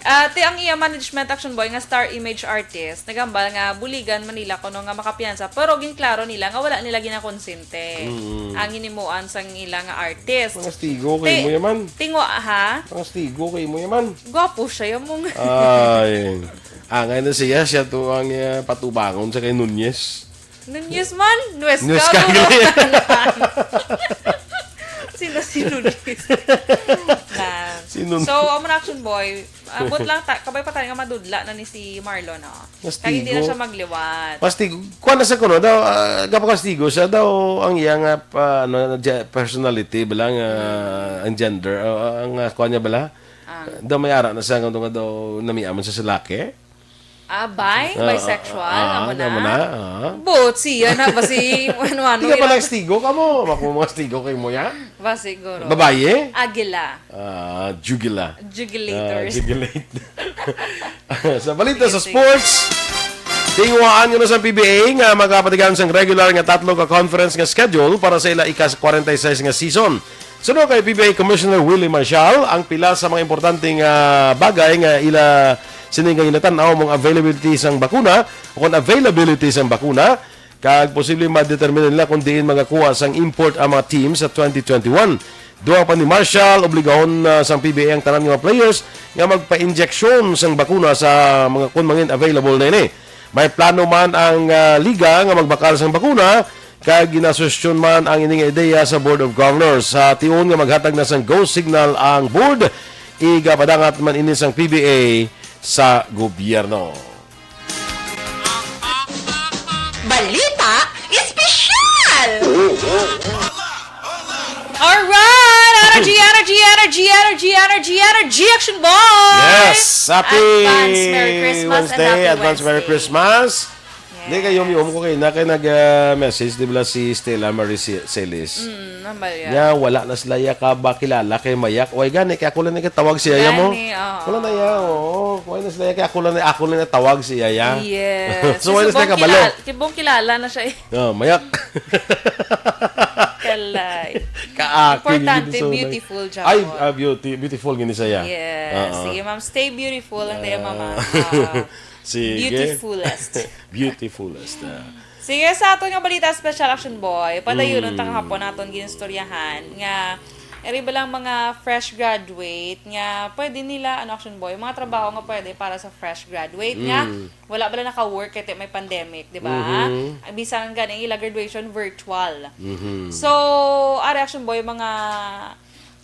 Ati ang iya management, Action Boy, nga star image artist, nagambal nga buligan man nila kuno nga makapiyansa, pero ginklaro nila nga wala nila ginakonsente Mm. ang hinimuan sang ila nga artist. Mga stigo kay Ti-, mo yaman. Tingwa, ha? Mga stigo kay mo yaman. Gwapo siya, yung mong Ay. Angay na siya, siya to ang, eh, patubangon sa kay Nunez. Nunez man? Nuez Nuez ka, ka, bro. Sino si Nunez? Na. Si Nun- So, amo na, Action Boy. Ambot lang, ta-, kabay pa tayo nga madudla na ni si Marlo, no? Kaya hindi na Kastigo. siya magliwat. Kastigo. Kuha na sa kuno daw, ah, gapakastigo siya daw ang iya nga, ah, ano, ge-, personality, bala nga, Mm. ang gender, ah, ang, ah, kuha niya bala? Ah. Daw may ara na siya nga daw namiaman siya sa laki. Ah, bi? Ah, Bisexual? ah, Amo na? amo na, ah. But siya na ba si ano-ano Di ka pala ilang stigo ka mo? Ako mga stigo kay mo yan? Ba siguro? Babaye? Agila. Ah, jugila. Jugulators. Ah, jugulate. Sa balita sa Sige, sige. sports, tinguhaan nga sa P B A nga magapatigan sang regular nga tatlo ka conference nga schedule para sa ila ika forty-six nga season. Suno kay P B A Commissioner Willie Marshall, ang pila sa mga importante nga bagay nga ila sini nga ginatan-aw mong availability sang bakuna o kon availability sang bakuna, kag posible madetermina nila kung diin magakuha sang import ang mga team sa twenty twenty-one. Duha pa ni Marshall, obligahon na sang P B A ang tanan nga mga players nga magpa-injeksyon sang bakuna sa mga kon mangin available na ini. May plano man ang, ah, liga nga magbakal sang bakuna, kag ginasuhestyon man ang ini nga ideya sa Board of Governors. Sa tion nga maghatag na sang go signal ang board, igapadangat man ini sang P B A sa gobyerno. Balita Espesyal! Alright! Energy, energy, energy, energy, energy, energy, Action Boy! Yes! Happy Advance Merry Christmas and Wednesday! Happy Advance Merry Wednesday. Christmas! Yes. Hindi kayo, yung ko kayo na kayo nag, ah, message, di ba si Stella Marie Ce-, Celis? Mm, nambal ya. Nya, wala na sila ya ka ba kilala kay Mayak. Oy, gani, kaya ako lang nakatawag siya ya mo. Gani, oo. Wala na ya, oo. Wala na sila ya, kaya ako lang, ako lang natawag siya ya. Yes. So, wala na sila kabalo. Kilala, kibong kilala na siya eh. Oh, Mayak. Kalay. Kaaki, Importante, gini, so, beautiful, Ay, Japon. ah, beauty, beautiful gini siya. Yes. Oo. Sige, ma'am. Stay beautiful ang tayo, mama. Ah. Ah, Sige. Beautifulest. Beautifulest, ah. Sige, sa aton nga balita, Special Action Boy, padayunon ta Mm. kahapon naton ginistoryahan nga eri ba lang mga fresh graduate nga pwede nila, ano, Action Boy, mga trabaho nga pwede para sa fresh graduate nga Mm. wala ba lang naka-work kay may pandemic, di ba? Mhm. Bisan gani ang ila graduation virtual. Mhm. So, ari, Action Boy, mga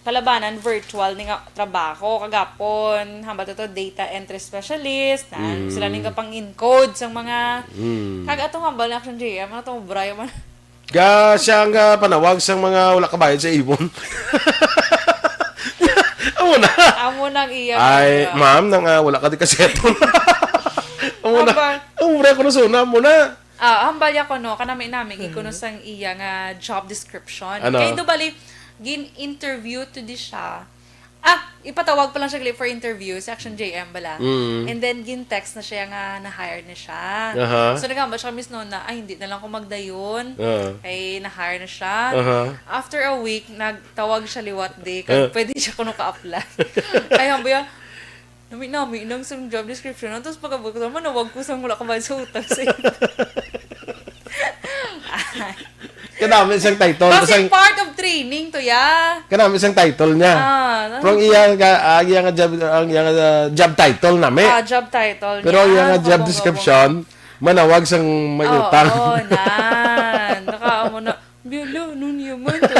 kalabanan virtual ni nga trabaho kagapon, hambal to, to data entry specialist na Mm. sila ning pang-encode sang mga Mm. kag atong hambal na, Action J M, ano to, Brian man. Ga siya nga panawag sang mga wala kabayad sa ipon. Amo na. Amo nang iya Ay, nga. Ma'am, nang, ah, wala ka di kaseto. Amo na. Hambal. Amo na, kuno suna, amo na. Ah, hambal ya ko, no, kanami-nami, gid kuno sang iya nga job description. Ano? Kay do bali, gin-interview to di siya. Ah, ipatawag pa lang siya gali for interview, si Action J M bala. Mm. And then, gin-text na siya nga na-hire na siya. Aha. So, nagamba siya, Miss Nona, "Ay, hindi na lang ako magdayon. Ah. Ay, na-hire na siya." Aha. After a week, nagtawag siya liwat di, Ah. kag pwede siya kuno ka-apply. Ay, hambi, ah, nami-nami nang sa job description. Tapos pag-abot ko, manawag ko sa wala kabayad sa utang sa imo. Kanami sang title. Kasi Sang, part of training to, ya. kanami sang title niya. Ah, Pero ang iya nga, ang iya nga job, ang iya nga, uh, job title nami. Ah, job title Pero ang niya, iya nga job kabongga-bongga. Description, manawag sang may Oo, utang. Nan. Nakaamo na. Bilo, nun yaman to.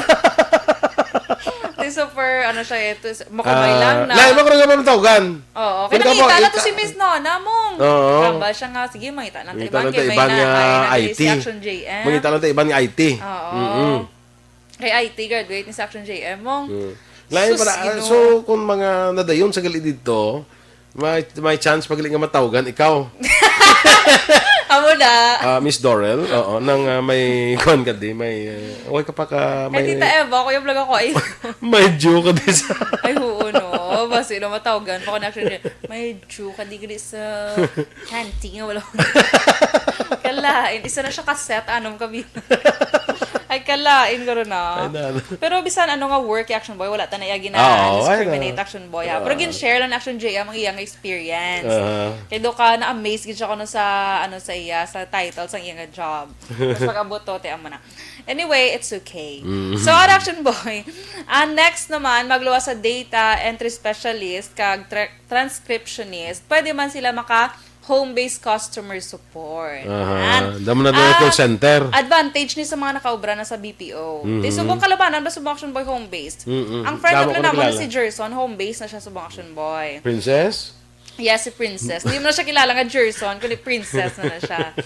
Di super, ano siya, ito, makabay lang na. Lain mo ko nga matawgan. Oo, Kung kaya ka mo, nakita na to ika- si Miss Nona mong. Oo. Tamba siya nga, sige, mangita lang ta Mangita iban, lang kay ta may iban na, nga kay na I T. si Action J M. Mangita lang ta iban nga I T. Oo. Mm-mm. Kay I T graduate ni si Action J M mong. Mm. Lain Sus, para, Ginoo. So, kung mga nadayon sa gali dito, may, may chance pa gali nga matawgan ikaw. Amo na. Ah, Miss Dorel, oo, nang ah, may kuan ka di, may uh, way ka pa ka Kay may Tita Eva, Kuya Vlog ako ay. may due ka di sa Ay, oo, no. Basi na matawgan pa ko na, Action J M. May due ka di gani sa canteen nga wala. Kalain, isa na siya ka-set, anong kami. Ay, kalain ko rin na. Ay, na- Pero bisan ano nga work, Action Boy, wala ta na iya gina Oo, ay, discriminate, na- Action Boy, ha. Pero Oo. gin-share lang ni Action J M ang iyang experience. Aha. Kay do ka na-amaze gid siya kuno sa, ano, sa iya, sa title sang iya nga job. Mas pag-abot to, te, amo na. Anyway, it's okay. Mm. So, ang Action Boy, ang next naman, magluwas sa data entry specialist kag tra- transcriptionist, pwede man sila maka home-based customer support. Aha. Yan. Damo na Ah, call center. Advantage ni sa mga nakaobra na sa B P O. Mhm. Di subong kalabanan ba subong, Action Boy, home-based? Mm-mm. Ang friend Damo of ko namo na nakilala. Si Gerson, home-based na siya subong, Action Boy. Princess? Yes, si Princess. Hindi mo na siya kilala nga Gerson, kundi Princess na na siya.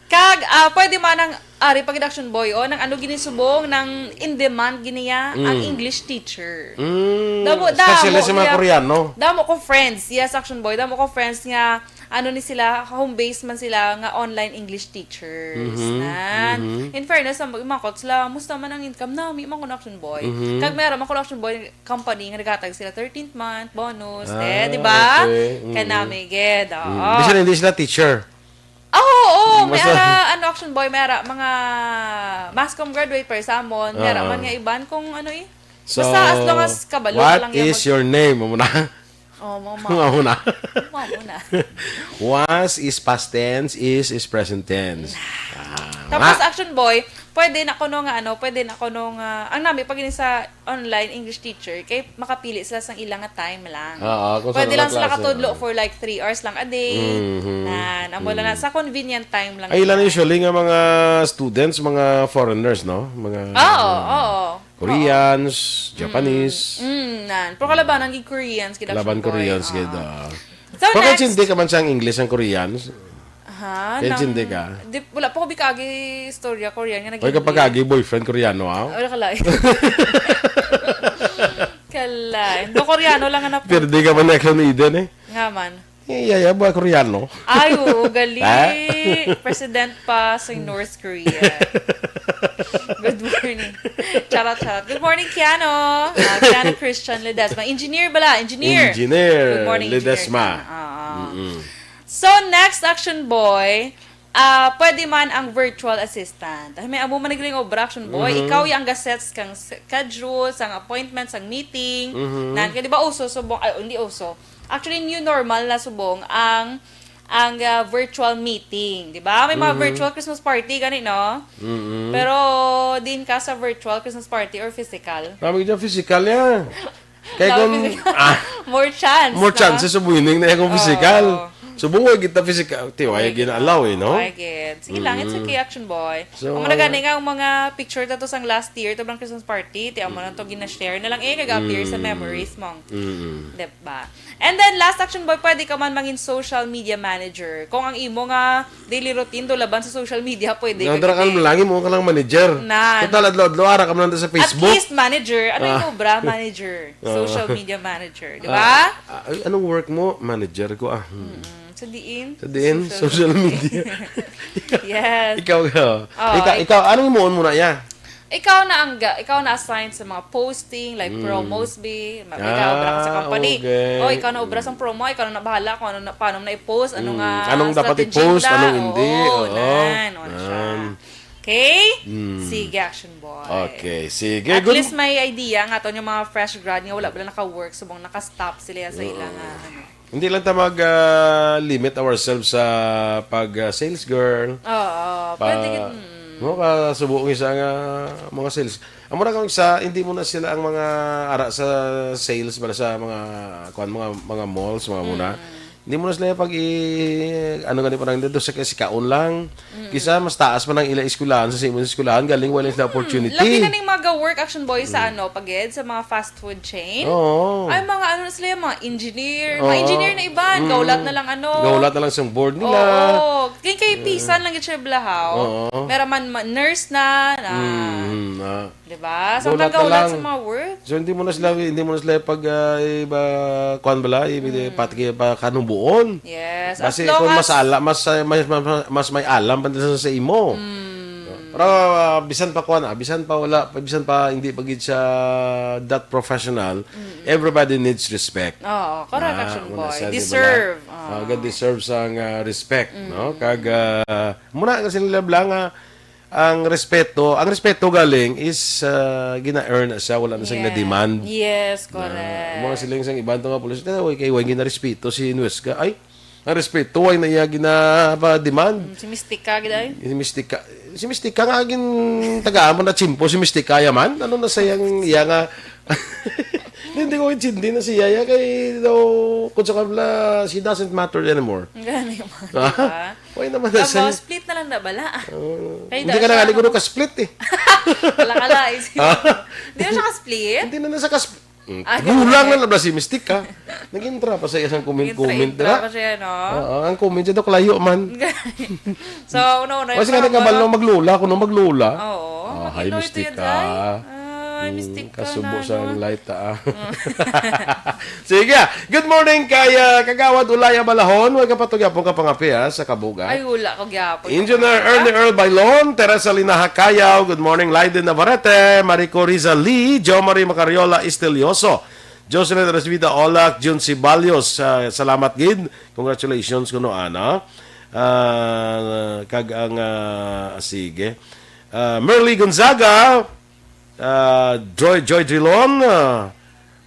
Kag, ah, pwede man ang, ari pag Action Boy, o, nang ano gini subong, nang in-demand gini ya, ang Mm. English teacher. Mm, Damo, especially damo, sa mga yeah. Koreano. Damo ko friends. Yes, Action Boy. Damo ko friends nga, ano ni sila, home-based man sila, nga online English teachers. Mhm, Nan. mhm. In fairness, ang imakot sila, musta man ang income nami, man ko na, Action Boy. Mhm. Kag may ara man ko na, Action Boy, company nga naghatag sila thirteenth month, bonus, Ah, eh, di ba? okay. Mhm. Kanami, gid. Oo. Mm. Bisan hindi sila teacher. Oo, oo, may Basta- ara, ano, Action Boy, may ara, mga mass com graduate, per samon, may ara Oo. man nga iban kung ano eh. So, Basta as long as kabalo ka what lang yan is mag- your name? Amo na. Oh, mama. Amo na. Mama na. Was is past tense, is is present tense. Ah, Tapos, nga. Action Boy, pwede na kuno nga ano, pwede na kuno nga, ang nami pag ini sa online English teacher, kay makapili sila sang ila nga time lang. Oo, kung Pwede saan lang ang sila klase, katudlo oo. For like three hours lang a day. Mhm. Nan, amo lang na, sa convenient time lang Ay, ilan nila. Usually nga mga students, mga foreigners, no? Mga Oo, oo. Koreans, Japanese. Mm, nan. Pero kalabanan gid Koreans, gid, Laban Action Boy. Koreans, Oo. gid. Ah. So, Bakit next. Hindi ka man sang English ang Koreans? Ha? Kaya Nang- hindi ka? Di, wala pa ko bikagi istorya Korean nga Oy, kapag nag-English. Agi boyfriend Koreano, ha? Wala ka lain. Kalain. Do Koreano lang nga na po. Pero di ka man Action Eden, eh. Nga man. Eh, yaya, ba Koreano? Ay, oo, gali. Ha? President pa sa North Korea. Good morning. Charot, charot. Good morning, Kiano. Ah, Kiano Christian Ledesma. Engineer bala, engineer. Engineer Good morning, Ledesma. Engineer Kiano. Ah, ah. Mm-mm. So, next, Action Boy, ah, pwede man ang virtual assistant. Ay, may amo man nagling obra, Action Boy. Mhm. Ikaw yung gaset kang schedule, sang appointment, sang meeting. Mhm. Nan, kaya di ba uso, subong, ay, hindi uso. Actually, new normal na subong ang ang ah, virtual meeting, di ba? May mga Mhm. virtual Christmas party, gani, no? Mm-mm. Pero din ka sa virtual Christmas party or physical? Kami dyan physical yan. Kaya Dapat kung, physical. ah, More chance, more no? chances sa winning na yung Oo. physical. Subong kita physical. Tiwaya Ay, gina-allow eh, no? Ay, gid. Sige lang, it's Mm. okay, Action Boy. So, Ang mga gani nga, ang mga picture tato sang last year, to bang Christmas party, ti amo na to gina-share na lang eh, kag appear sa Mm. memories mo. Mm-mm. Diba? And then, last, Action Boy, pwede ka man mangin social media manager. Kung ang imo nga daily routine do laban sa social media, pwede ka Nadara ka gid. lang mo ka lang manager. Nan. Total, adlaw-adlaw, ara ka man nanda sa At Facebook. least manager. Ano yung Ah. obra? Manager. Oo. Social media manager. Di Ah, ba? ah, ay, anong work mo? Manager ko, ah. Hmm. Mm, sa diin? Sa diin? Social media. Yes. Ikaw, ikaw. Oh, ikaw, ik- ikaw, anong imuon mo na ya? Ikaw na ang ga-, ikaw na assigned sa mga posting, like, Mm. promos, bi. Ma-, may Ah, obra ka sa company. Okay. O, ikaw na obra sa Mm. promo, ikaw na bahala kung ano na, paano na i-post, ano Mm. nga Anong dapat strategy i-post, nila. Anong hindi. Oo, Oo. nan, ano siya. Nan. Okay? Mm. Sige, Action Boy. Okay, sige. At Good least may idea nga to yung mga fresh grad nga wala pala naka-work, subong naka-stop sila sa Mm. ilang, ah, ano. Hindi lang ta mag, ah, limit ourselves sa pag, ah, sales girl. Oo, Pa-, pwede gid, mm. no, kasubo ang isa nga mga sales. Amo na kung sa, hindi mo na sila ang mga ara sa sales, bala sa mga, kuwan, mga, mga malls, mga muna. Mm. Hindi mo na sila pag i-, ano gani, parang dito sa sikaon lang. Mm. Kisa mas taas pa ng ila eskwelahan sa imong eskwelahan, galing wala sila Hmm, opportunity. Labi na ning mga work, Action Boy, sa Mm. ano, pagid, sa mga fast food chain. Oo. Ay, mga ano na sila, mga engineer. Mga Oo. engineer na iban, Mm. gaulat na lang ano. Gaulat na lang sa board nila. Oo. Kay, kay Yeah. pisan lang gid siya blahaw. Oo. Mera man, ma-, nurse na, na. Mm, mm, ah. Di ba? So, Gaulat na nagaulat lang. sa mga work. So, hindi mo na sila, hindi mo na sila pag, ah, iba, kuwan bala, iba, Mm. pati kaya pa kanubuon. Yes, as Basi long kung as mas ala-, mas, ah, mas, mas, mas may alam pa sa, sa imo. Mm. Pero, ah, bisan pa kuwan, ah, bisan pa wala, bisan pa hindi pa gid siya that professional, Mm. everybody needs respect. Oo, correct, Ah, Action wala Boy. siya, di ba? Deserve. Ah, Oo. ga-deserve sang, ah, respect, no? Mm. Kag, ah, muna kasi nila bala nga, ang respeto, ang respeto galing is, ah, gina-earn na siya, wala na siyang Yeah. na-demand. Yes, Na, correct. mga siling sang iban to nga pulis, "Eh, way kay way ginarespeto si Nuesca." Ay, ang respeto, way na iya ginapa-demand. Mm, si Mystica, gid ay. Si Mystica, si Mystica nga gin tagaan mo na tsimpo, si Mystica yaman. Ano na sayang iya nga, hindi ko intindi na si Yaya kay daw, kung sa kabla, she doesn't matter anymore. Gani mo, Ah? di ba? Why naman na Amo, siya? split na lang na bala. Oo. Kay Hindi da ka na siya, nga, ano? Ka-split eh. Wala ka lang, isip Ha? mo. Hindi na siya ka-split? Hindi na na siya ka-split. Mm. Ah, Gulang ganun. na lang si Mystic, ha? Nag-intra pa sa isang comment, Nag-intra, comment, intra di ba? pa siya, no? Oo, ang comment siya daw, kalayo man. So, una-una, Kasi yung nga nagkabalo, mga maglola, kuno maglola. Oo, Ah, hi, mag-inoy to Mystic, yan, ah. ay. Ay, Mm, Mystic ka kasubo na, sa no? light, ah. Mm. Sige, ah. Good morning kay, ah, Kagawad Ulay Abalahon. Way kapatog yapon ka pangapi, ah, sa kabuga. Ay, wala ko gyapon. Engineer Ernie Earl Bailon, Teresa Linaha Cayaw, good morning. Lyden Navarrete, Marico Rizal Lee, Jo Marie Macariola Estelioso, Jocelyn Resvita Olak, Jun Ceballos, ah, salamat gid. Congratulations kuno ana. Ah, kag ang, ah, sige. Ah, Merly Gonzaga, Ah, Joy, Joy Drilon, ah,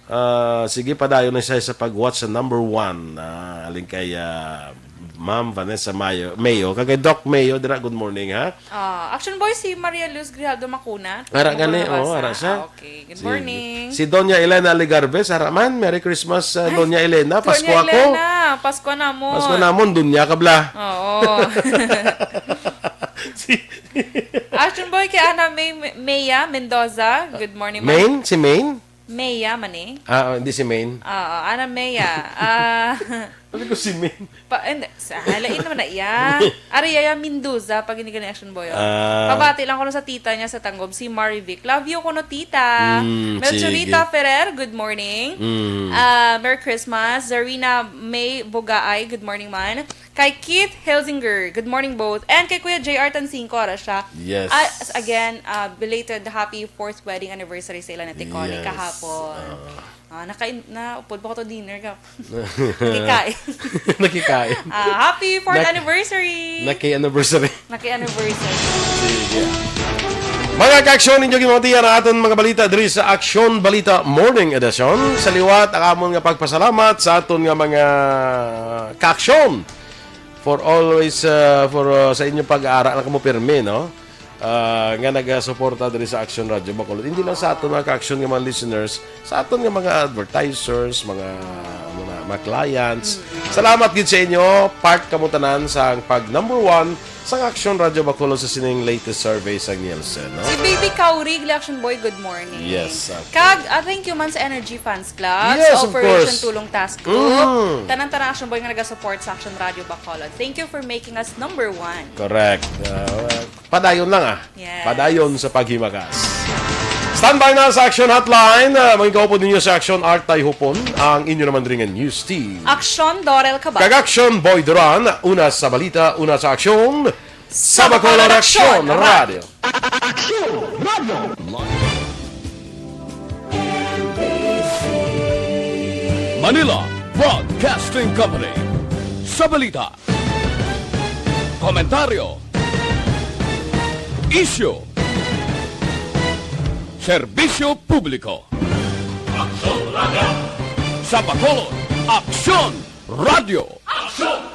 ah, sige, padayon na siya sa pag-watch sa number one. Ah, aling kay, ah, Ma'am Vanessa Mayo, Mayo. Kag kay Doc Mayo, dira, good morning, ha? Ah, Action Boy, si Maria Luz Grijaldo Macuna. Ara Macuna gani, ba oh, sa? ara siya. Ah, okay. Good Sige. morning. Si Doña Elena Legarbes, ara man. Merry Christmas, ah, Ay, Doña Elena. Doña Pasko ako. Elena, Pasko namon. Pasko namon, dunya ka bla. Oo. Si Action Boy kay Ana May, Maya Mendoza. Good morning, ma'am. Main? Si Main? Maya man eh. Ah, hindi si Main. Oo, Ana Maya. Ah, Sabi ko si Main. Pa, hindi, sa, halain naman na iya. Ari, Yaya Mendoza, pag hindi ka ni Action Boy, oh. Ah. Pabati lang ko sa tita niya sa Tangub, si Marivic. Love you, kuno, tita. Mm, Melchorita sige. Ferrer, good morning. Mm. Ah, Merry Christmas. Zarina May Bugaay, good morning, man. Kay Keith Helsinger, good morning, both. And kay Kuya J R Tansingco, ara siya. Yes. Ah, s-, again, ah, belated happy fourth wedding anniversary sa ila ni Ate Connie Yes. kahapon. Ah. Ah, naka-, na, upod pa ko to dinner ka. Nakikain. Nakikain. Ah, happy fourth Nak-, anniversary! naki-anniversary. Naki-anniversary. Sige. Mga ka-aksyon, ninyo ginawatian ang aton mga balita diri sa Aksyon Balita Morning Edition. Sa liwat, ang amon nga pagpasalamat sa aton nga mga ka-aksyon for always, uh, for, uh, sa inyong pag-aara lang kamo pirmi, no? Uh, nga nagasuporta diri sa Aksyon Radio Bacolod. Hindi lang sa aton mga ka-aksyon nga mga listeners, sa aton nga mga advertisers, mga, ano na, mga clients. Mm. Salamat gid sa inyo, part kamo tanan sa pag number one sa Aksyon Radio Bacolod sa sining latest survey sa Nielsen, no? Si Baby Kaurig, Action Boy, good morning. Yes, okay. Kag, ah, thank you man sa Energy Fans Club, Yes, sa of Operation course. Tulong Task Group. Mm. Tanan-tanan Action Boy nga nagasupport sa Action Radio Bacolod. Thank you for making us number one. Correct. Uh, padayon lang, ah. Yes. Padayon sa paghimagas. Standby na sa Action Hotline. Uh, maging kaupod ninyo sa Action Art Tayhupon, ang inyo naman ring news team. Action Dorel Cabal. Kag Action Boy Duran, una sa balita, una sa aksyon. Sa Bacolod Action Radio. Action Radio. Manila Broadcasting Company. Sa balita, komentaryo, isyu, serbisyo publiko. Aksyon Radio. Sa Bacolod, Aksyon Radio. Aksyon